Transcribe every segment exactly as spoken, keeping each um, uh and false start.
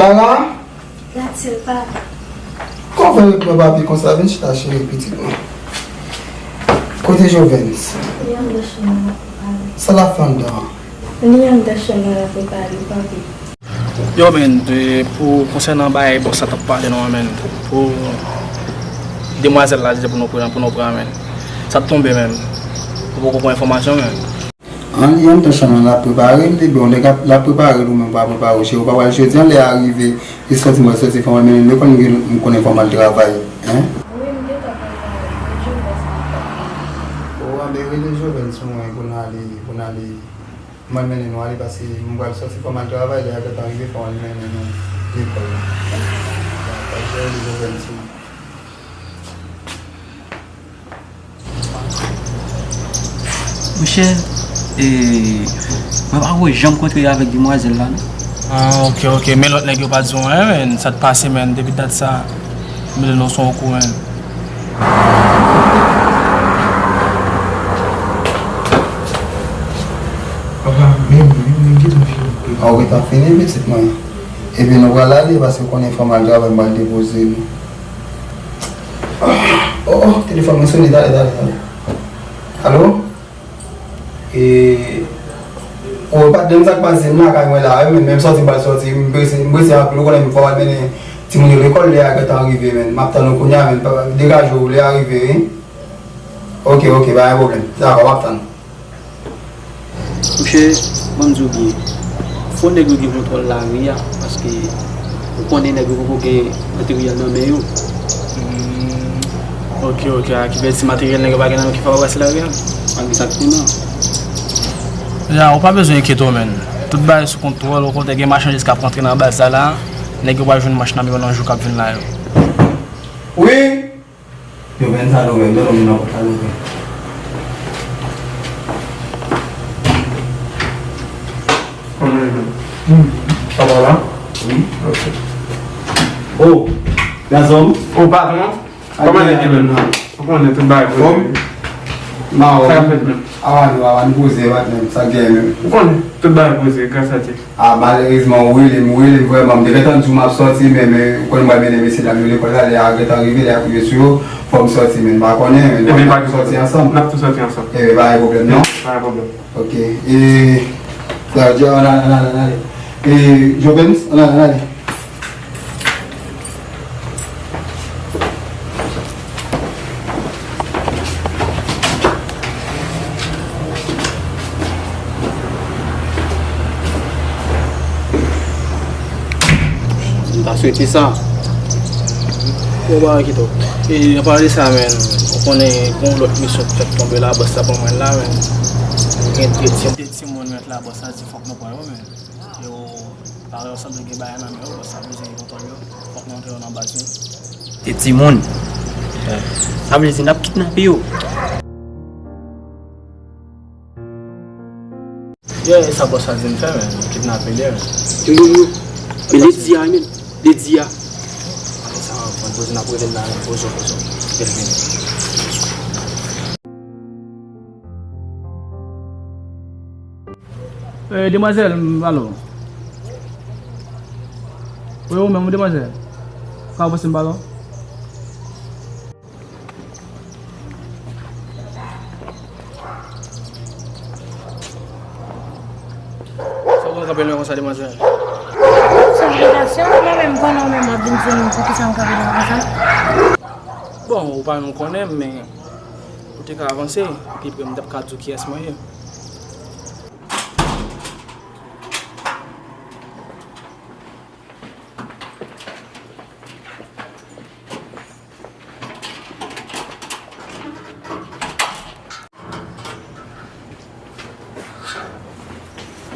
Sara? Matilda. Kòman w fè ret pran papi konsa? Vin chita, cheri, pitit mwen. Kote Jovens? Li anndan chanm nan, l ap prepare. Sa l ap fè anndan an? Li anndan chanm nan, l ap prepare, papi. Yo, men, e, pou konsènan bagay bòs la t ap pale nou an, men, pou demwazèl la di pou nou pran, pou nou pran, men. Sa t tonbe, men. Ou poko pran enfòmasyon, men. An, li anndan chanm nan, l ap prepare l, li bon, nèg ap, l ap prepare l, ou menm pa prepare w, cheri, ou pa pral jodi an, lè a rive, li sòti, mwen sòti, fò mwen mennen l lekòl, m gen, m konnen fò m al travay, en? Wi, m gentan pral travay, men Jovens pa t ap vini. O, a, men rele Jovens pou mwen, pou n ale, pou n ale, mwen mennen nou ale, paske m pral sòti, fò m al travay, lè a gentan rive, fò mwen mennen nou lekòl la. Dakò, rele Jovens pou mwen. Monchè, e, mwen pa ko janm kontre avèk demwazèl la, non. Ah, ok, ok. Men lòt nèg yo pa di w anyen, men. Sa t pase, men. Depi dat sa, m rele nou sou yon kou, men. Papa, men, men, men, gentan fini. Ah, ou gentan fini, pitit mwen? Ebyen, nou pral ale, paske w konnen fò m al travay, m pral depoze nou. Oh, oh, telefòn mwen sone, tande, tande, tande. Alo? E, oh, patnè m, sa k pase? M lakay mwen la, wi, men, men m sòti, m pral sòti, m prese, m prese anpil, ou konnen fò m al mennen timoun yo lekòl, lè a gentan rive, men. M ap tann ou kounye a, men, pa, degaje w, lè a rive, wi. Ok, ok, pa gen pwoblèm. Dakò, m ap tann. Monchè, ban m di w byen, fò nèg yo gen kontwòl lari a, paske ou konnen nèg yo poko gen materyèl nan men yo. Hmm, ok, ok, a ki vle di materyèl nèg yo pa gen nan men ki fè yo pase lari a? Egzakteman. Ya, ou pa bezwen enkyete w, menn. Tout bagay sou kontwòl, ou konnen gen machandiz k ap rantre nan baz la la, nèg yo pral jwenn manch nan men yo nan jou k ap vin la yo. Wi! Yo, men sa nou menm, non, nou nan pòt la, nou menm. Kòman nou ye menm? Sa va la? Wi. Ok. Oh, gazòm. Oh, patwon. Kòman nèg yo menm? Ou konnen tout bagay poze. Bon. Sa k ap fèt menm? Awa nou, awa nou poze, patnè m, sa k genyen menm? Ou konnen tout bagay poze, gras a Dye. Ah, malerezman, ou rele m, ou rele m vrèman. M te gentan di w m ap sòti, men, men, ou konn m pral mennen mesye dam yo lekòl la, lè a gentan rive, lè y ap rive sou yo, fò m sòti, men m pa konnen, men nou ap tou sòti ansanm. N ap tou sòti ansanm. Ebyen, pa gen pwoblèm, non? Pa gen pwoblèm. Ok. E, Claudia, ann ale, ann ale, ann ale. E, Jovens, ann ale, ann ale. M ta swete sa. Bon, bagay ki tou. E, an palan de sa, men, ou konnen gen yon lòt misyon k fèk tonbe la, bòs la ban mwen la, men. Gen de ti, de timoun mèt la, bòs la di fòk nou pran yo, men. Yo, parèy yo sanble gen bagay nan men yo, sa bezwen gen kontwòl yo. Fòk nou antre yo nan baz nou. Te timoun. Sa vle di n ap kidnape yo. Yeah, e sa bòs la di n fè, men, kidnape li, men. Yo, yo, yo. Men Ledi a, men. Ledi a. Sa, mwen poze n ap rele l la, men, poze w, poze w. Kè l vini. Eh, demwazèl, m pale w. Wi, ou menm, demwazèl. Sa w panse m pale w? Sa w konn kanpe lwen konsa, demwazèl? Se obligasyon, mwen menm, m konnen w menm w ap vin di m poukisa m kanpe lwen konsa. Bon, ou pa menm konnen m, men ou te ka avanse, pi pre m t ap ka di w kiyès mwen ye.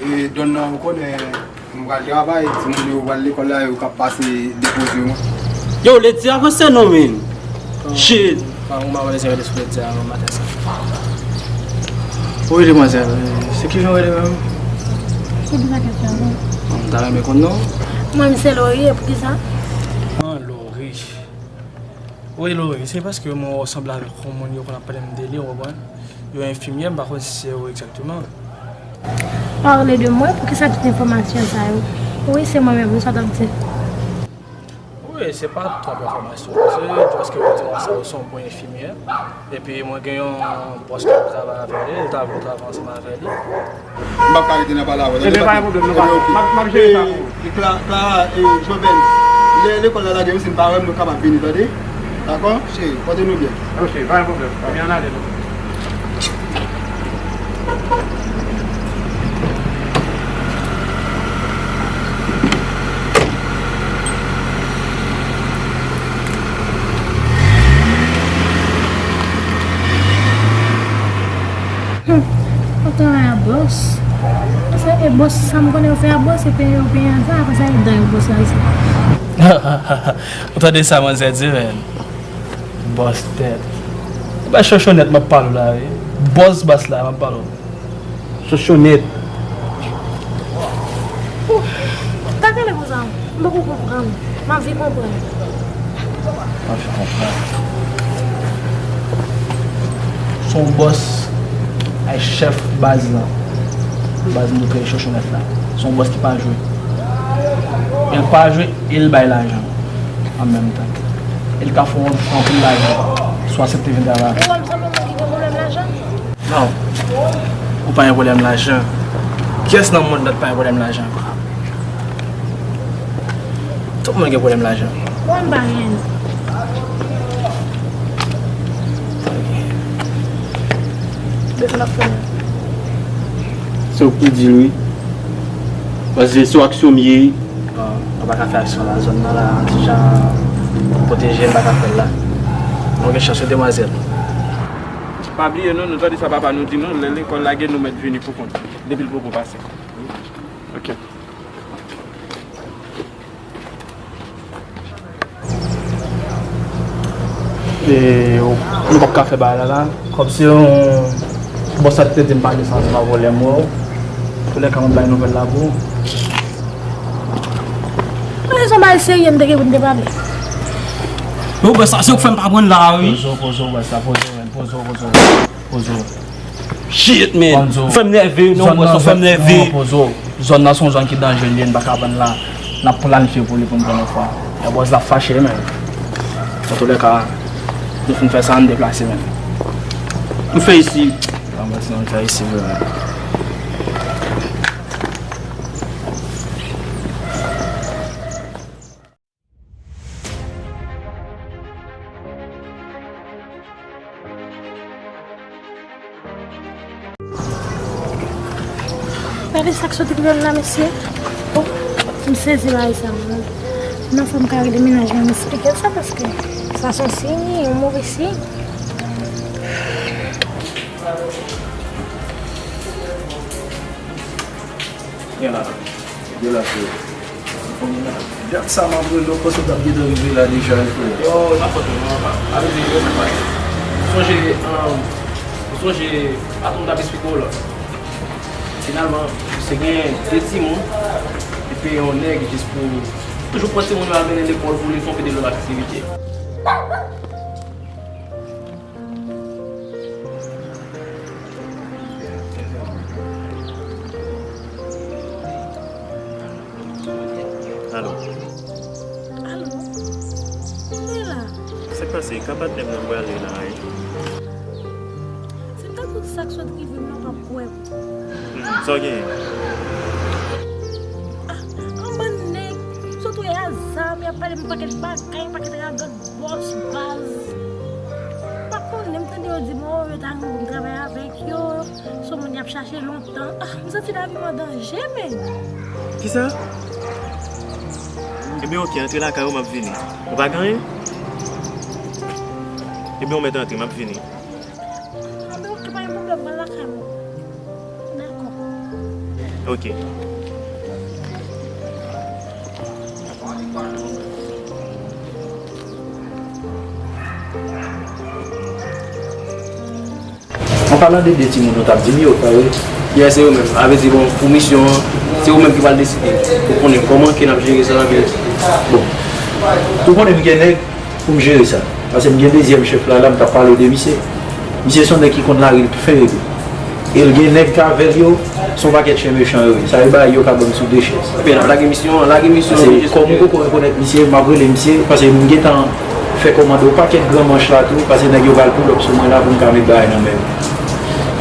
E, Don nan, ou konnen, m pral travay, timoun yo pral lekòl la, yo k ap pase depoze yo. Yo, Ledi a avanse non, men. Shit. Pa, ou pa bezwen rete sou Ledi a, non, maten sa. Wi, demwazèl, se kijan w rele menm? Se pou sa kesyon, non. M ta renmen konn non. Mwen, m se Lorie, poukisa? Ah, Lorie. Wi, Lorie, se paske mwen wè w sanble avèk yon moun yo konn ap pale m de li, w konprann? Yon enfimyè, m pa konn si se ou egzakteman. Pale de mwen, poukisa tout enfòmasyon sa yo? Wi, se mwen menm, wi, sa w t ap di. Wi, se pa twòp enfòmasyon. Se jis ke pou di nou sa, ou se yon bon enfimyè. Epi mwen gen yon bòs k ap travay avè li, li ta vle travay ansanm avè li. M p ap ka rete nan pale avè w, tande, papi? Ebyen, pa gen pwoblèm, non, papi. M ap, m ap jere sa pou ou. E Cla-, Clara, e Jovenn, lè lekòl la lage, menm si n pa wè m, nou kapab vini, tande? Dakò? Cheri, pòte nou byen. Ok, pa gen pwoblèm. Ebyen, ann ale, non. Hum, ou travay a bòs. Sa e bòs, sa m konnen yo fè a bòs, se peye yo peye a sa, apre sa, e dan yo bòs la isi. Ou tande sa, manzè di, menn? Bòs tèt. Se pa chochonèt m ap pale w la, wi. Bòs bas la, m ap pale w. Chochonèt. Ou ta rele konsa, m poko konprann. M anvi konprann. M anvi konprann. Se yon bòs, ay chèf baz lan. Baz moutre chochonèt la. Se yon bòs ki pa jwe. E l pa jwe, e l bay lajan an menm tan. E l ka fè w anpil lajan si w aksepte vin travay avè l. Ou wè m sanble moun ki gen pwoblèm lajan? Non. Ou pa gen pwoblèm lajan. Kiyès nan mond nan ki pa gen pwoblèm lajan? Tout moun gen pwoblèm lajan. Mwen m pa gen. Depi l ap fè. Se w ki pou di l, wi. Paske se yon aksyon m ye. Bon, nou pa ka fè aksyon la, zòn nan la, ti jan pwoteje, n pa ka fè l la. Nou gen chans wi, demwazèl. Pa bliye non, nou tande sa papa nou di nou, lè lekòl lage nou mèt vini pou kont, depi l poko pase. Ok. E, nou p ap ka fè bagay la la. Kòm se yon bòs la te di m pa gen santiman, vòlè m wè w. Toulèka, m ap bay nouvèl la pou ou. Ann, se yon bagay serye m te gen pou n te pale. Yo, bòs, sa se w k fè m pa pran la, wi. Poze w, poze w, bòs la, poze w, menn, poze w, poze w. Poze w. Shit, man. Ou fè m nève, non, bòs, ou fè m nève. Non, poze w. Zòn nan se yon zòn ki danje, li ye, n pa ka vann la. N ap planifye pou li pou n vann yon fwa. E bòs la fache, menn. Antoulèka, nou fin fè sa, ann deplase, menn. Nou fè isi. An, bòs, nou fè isi, vre, menn. Gade sa k sot rive m la, mesye. Oh, m sezi bagay sa, mwen. Nan fò m ka rele mennaj mwen, m esplike l sa, paske sa se yon siy, yon move siy. Gen la. Gen la, frè. Dyab sa m ap rele w, panse w t ap gentan rive la deja, wi, frè. Yo, e pa fòt mwen non, papa. Avè di, yo, sa pase. Ou sonje, um, ou sonje, patwon m t ap esplike w la. Finalman, misye gen de timoun, epi yon nèg jis pou toujou pran timoun yo al mennen lekòl pou li, fè yon pil de lòt aktivite. Alo. Alo. Ou la? Sa k pase? Ka patnè m nan prale la, wi. Si m ta di w sa k sot rive m nan, w p ap kwè m. Hmm, sa w genyen? Ah, yon bann nèg sot wè a zam, y ap pale m pakèt bagay, yon pakèt ragot. Bòs baz. Pa konnen, m tande yo di m, o, yo ta renmen pou m travay avèk yo. Se yon moun y ap chache lontan. Ah, m santi lavi m an danje, men. Kisa? Ebyen, oke, antre lakay ou, m ap vini. Ou pa gen anyen? Ebyen, ou mèt antre, m ap vini. Anben, oke, pa gen pwoblèm, m al lakay mwen. Dakò. Oke. An palan de de timoun nou t ap di m yo, pa vre? Yè, se yo menm. A vle di, bon, pou misyon an, se yo menm ki pral deside. Pou konnen kòman ke n ap jere sa, men, bon. Ou konnen m gen nèg pou m jere sa. Paske m gen dezyèm chèf la, la, m t ap pale w de misye. Misye se yon nèg ki konn lari l fè rete. E l gen nèg k avè l yo, se yon pakèt chen mechan yo ye. Sa yo bay yo ka banm sou de chèz. Ebyen, n ap lage misyon an, lage misyon an. Paske kòm ou poko rekonèt misye, m ap rele misye, paske m gentan fè kòmande yon pakèt gran manch la tou, paske nèg yo pral pull up sou mwen la pou m ka met bagay nan men yo.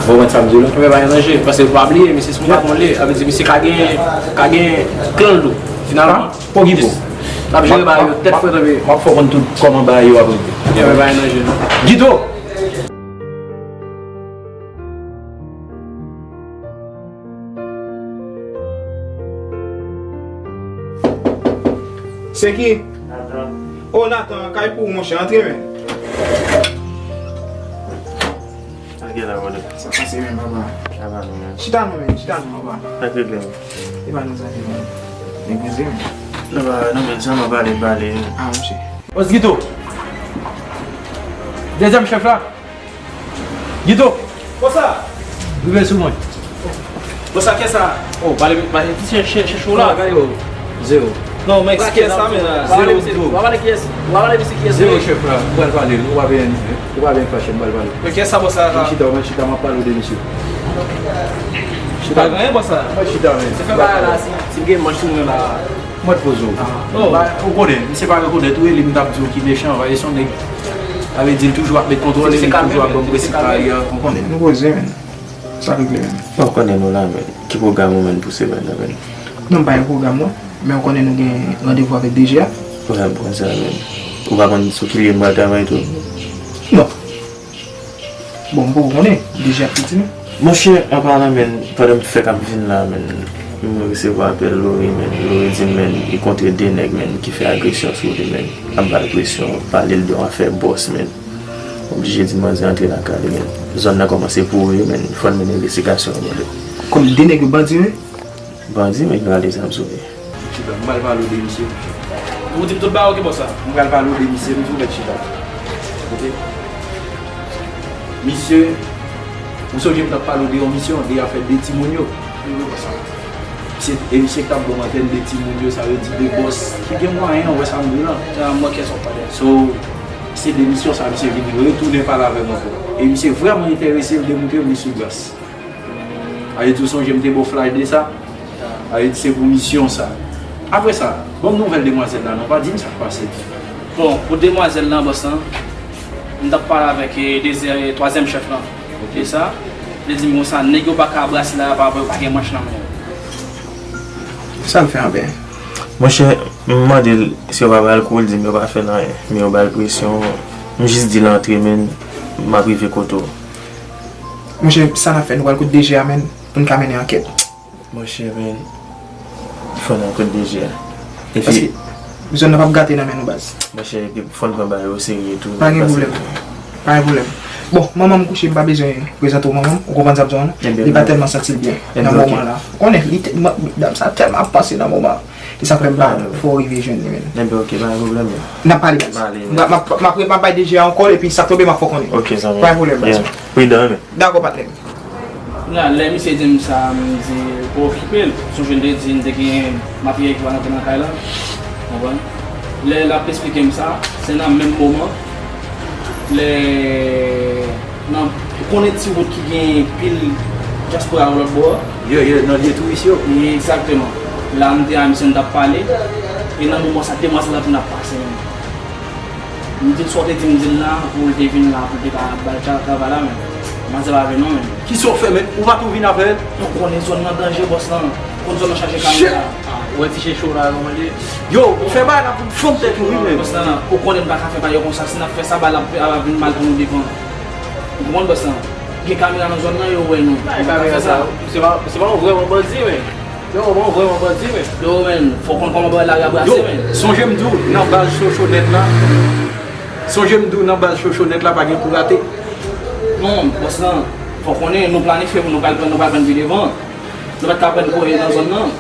Ou konprann sa m di w la? Ebyen, pa gen danje, paske fò pa bliye, misye se yon patwon l ye, sa vle di misye ka gen, ka gen klan l tou, finalman. Pogipo. L ap jere bagay yo tèt frèt anpil. M ap fè w konn tout kòman bagay yo ap regle. Ebyen, pa gen danje, non. Guito! Se ki? Nathan. Oh, Nathan, kay pou ou, monchè, antre, men. Sa gen la, brother? Sa pase, men, papa? Sa va, non, men. Chita, non, men, chita, non, papa. Sa k regle, men? E pa nou zanmi, men. Nèg poze, men. Non, pa, non, men, sèlman pale, pale. Ah, monchè. Bòs Guito. Dezyèm chèf la. Guito. Konsa. Rive sou mwen. Konsa, kiyès sa? Oh, pale, pale, ti chèf, chèf, chèf ou la. Gade yo. Zewo. Non, men kiyès sa, men la? Zewo, Guito. Ou pa pale kiyès? Ou pa pale misye kiyès? Zewo, chèf la. Ou pral pale, ou pa vin, ou pa vin fache, m pral pale. Men kiyès sa, bòs sa? Mwen chita, mwen chita, m ap pale w de misye. Chita. Pa gen anyen, bòs sa. Mwen chita, men. Se fè bagay la, si, si m gen manch sou mwen la. Mwen t poze w. Ah. Ba, ou konnen, misye pa rekonèt ou, e li m t ap di w ki mechan, paske se yon nèg, sa vle di l toujou ap met kontwòl, e li toujou ap ban m prensip pa ayè. Ou konnen, nou poze, men. Sa regle, men. Ou konnen nou la, men. Ki pwogram ou, men, pou semèn nan, men? Non, m pa gen pwogram, non. Men ou konnen nou gen randevou avèk D G a. Wè, m konn sa, men. Ou pa konn sou ki lye m pral travay tou? Non. Bon, m poko konnen, deja ap piti, non. Monchè, an palan, men, pandan m fèk ap vin la, men, m resevwa apèl Lori, men, Lori di m, men, li kontre de nèg, men, ki fè agresyon sou li, men, ap ba l presyon, pale l de yon afè bòs, men, oblije di manzè antre lakay li, men, zòn nan kòmanse pouri, men, fò n mennen envestigasyon an, men. Kòm de nèg yo bandi, wi. Bandi, men ki pral de zam sou li. Chita, m pral pale w de misye. Ou di m tout bagay, ok, bòs sa. M pral pale w de misye, m di w mèt chita. Ok? Misye, ou sonje m t ap pale w de yon misyon, de afè de timoun yo. Wi, bòs sa. Se, e misye k t ap ban m antèn de timoun yo, sa vle di de bòs ki gen mwayen, ou wè sa m di w la. Ah, m wè kiyès w ap pale a. So, se de misyon sa, misye vin retounen pale avè m ankò. E misye vrèman enterese, l demontre m li sou gras. Ayiti, ou sonje m te ba w flash de sa? Ayiti, se pou misyon sa. Apre sa, ban m nouvèl demwazèl la non, pa di m sa k pase. Bon, pou demwazèl lan, bòs lan, m t ap pale avèk, eh, dezyè-, twazyèm chèf lan. Ok. E sa, li di m konsa, nèg yo pa ka brase la, pa, pa gen manch nan men yo. Sa l fè anpè? Monchè, m mande l si yo pa ba l kou, l di m yo pa fè l anyen. Men yo ba l presyon, m jis di l antre, men m ap rive kote w. Monchè, sa n ap fè, nou pral kote D G a, men, pou n ka mennen ankèt. Monchè, men, fò n al kote D G a. Epi, paske zòn nan p ap gate nan men nou, baz. Monchè, epi fò n pran bagay yo oserye tou. Pa gen pwoblèm. Pa gen pwoblèm. Bon, manman m kouche, m pa bezwen prezante w manman m. Ou konprann sa m di w, non? Li pa tèlman santi l byen nan moman la. Ou konnen, li te-, ma-, dam sa tèlman ap panse nan moman an. E sa k fè m pa fò rive jwenn li menm. Enben, ok, pa gen pwoblèm, men. N ap pale, baz. M ap, m ap, m ap, m ap bay D J a yon kòl, epi sa k tonbe, m ap fè w konnen. Ok, zanmi. Pa gen pwoblèm, baz. Pridan, men. Dakò, patnè m. Kounye a, lè misye di m sa, m di pou okipe l. Sonje m te di m te gen materyèl ki pa rantre nan kay la. Konprann? Lè l ap esplike m sa, se nan menm moman, lè nan, ou konnen ti wout ki gen pil dyaspora yo lòt bò a? Yo, yo, nan lye touris yo. Egzakteman. La, m te a misye, n t ap pale, e nan moman sa, demwazèl la vin ap pase menm. M di l sa w te di m di l la, pou l te vin la, pou l te ka ba l tra-, travay la, men manzè pa vle non, men. Kisa w fè, men? Ou pa tou vin avè l? Ou konnen zòn nan danje, bòs lan. Ou konn zòn nan chaje kamera. Ah, ou wè ti chen cho la, non, mande. Yo, ou fè bagay la pou fanm tèt ou, wi, men. Bòs lan, ou konnen m pa ka fè bagay yo konsa. Si n ap fè sa, bagay la ap, ap vin mal pou nou devan. Ou konprann, bòs lan? Gen kamera nan zòn nan, yo wè nou. Bay kamera sa, se pa, se pa yon vrèman bandi, men. Yo, bon, vrèman bandi, men. Yo, men, fò konn kòman bagay la ap brase, men. Yo, sonje m di w, nan baz Chochonèt la, sonje m di w, nan baz Chochonèt la, pa gen kou rate. Non, bòs lan, fò konnen, nou planifye pou nou pral pran, nou pral pran pi devan. Nou pa t ka pran kouri nan zòn nan.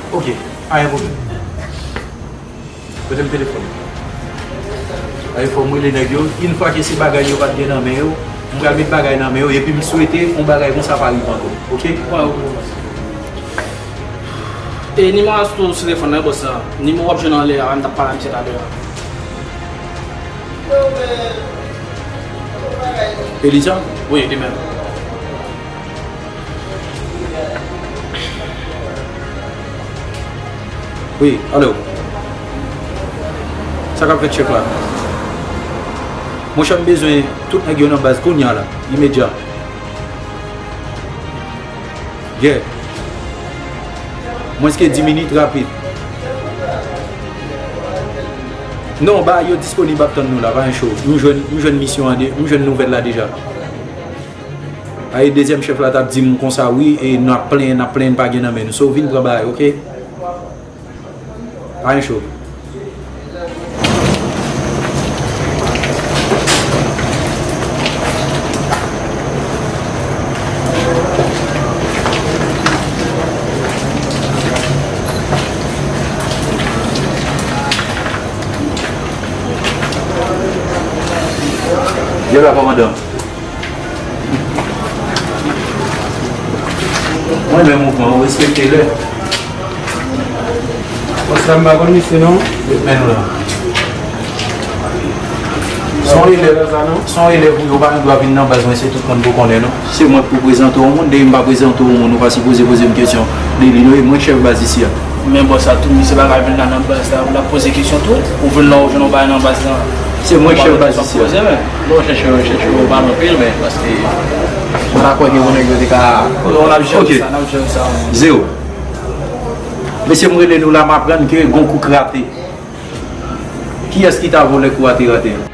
Ok, pa gen pwoblèm. Prete m telefòn. Ay, fò m rele nèg yo. Yon fwa ke se bagay yo pa t gen nan men yo, m pral met bagay nan men yo, epi m swete yon bagay konsa pa rive ankò. Ok? Wè, ok. E nimewo a sou, sou telefòn nan, bòs la. Nimewo w ap jwenn anlè a, m t ap pale a misye talè a. Elisa? Wi, li menm. Wi, alo. Sa k ap fèt, chèf la? Monchè, m bezwen tout nèg yo nan baz kounye a la, imedya. Yeah. Mwens ke dis minit, rapid. Non, bagay yo disponib ap tann nou la, pa gen cho. M jwenn, m jwenn misyon an de, m jwenn nouvèl la deja. Ay, dezyèm chèf la t ap di m konsa, wi, e n ap plenyen, n ap plenyen, pa gen nan men nou. So, vin pran bagay, oke? Pa gen cho. Yo la, kòmandan. Mwen renmen mouvman, ou respekte lè. Bòs la, m pa konn misye non. Men nou la. Se yon elèv, se yon elèv ou yo pa gen dwa vin nan baz mwen, se tout moun pou konnen non. Se mwen k pou prezante w moun, depi m pa prezante w moun, ou pa sipoze poze m kesyon de li non, e mwen k chèf baz isi a. Men bòs la tou, misye pa ka vin la nan baz la, l ap poze kesyon tou. Ou vin la, ou jwenn yon bagay nan baz la. Se mwen k chèf baz isi a. Poze, men. Bon, chèche, chèche, ou pa anpil, men paske m pa kwè gen yon nèg yo te ka. On ap jere sa, n ap jere sa. Zewo. Mesye, m rele nou la, m aprann ke gon kou k rate. Kiyès ki ta vle kou a te rate a?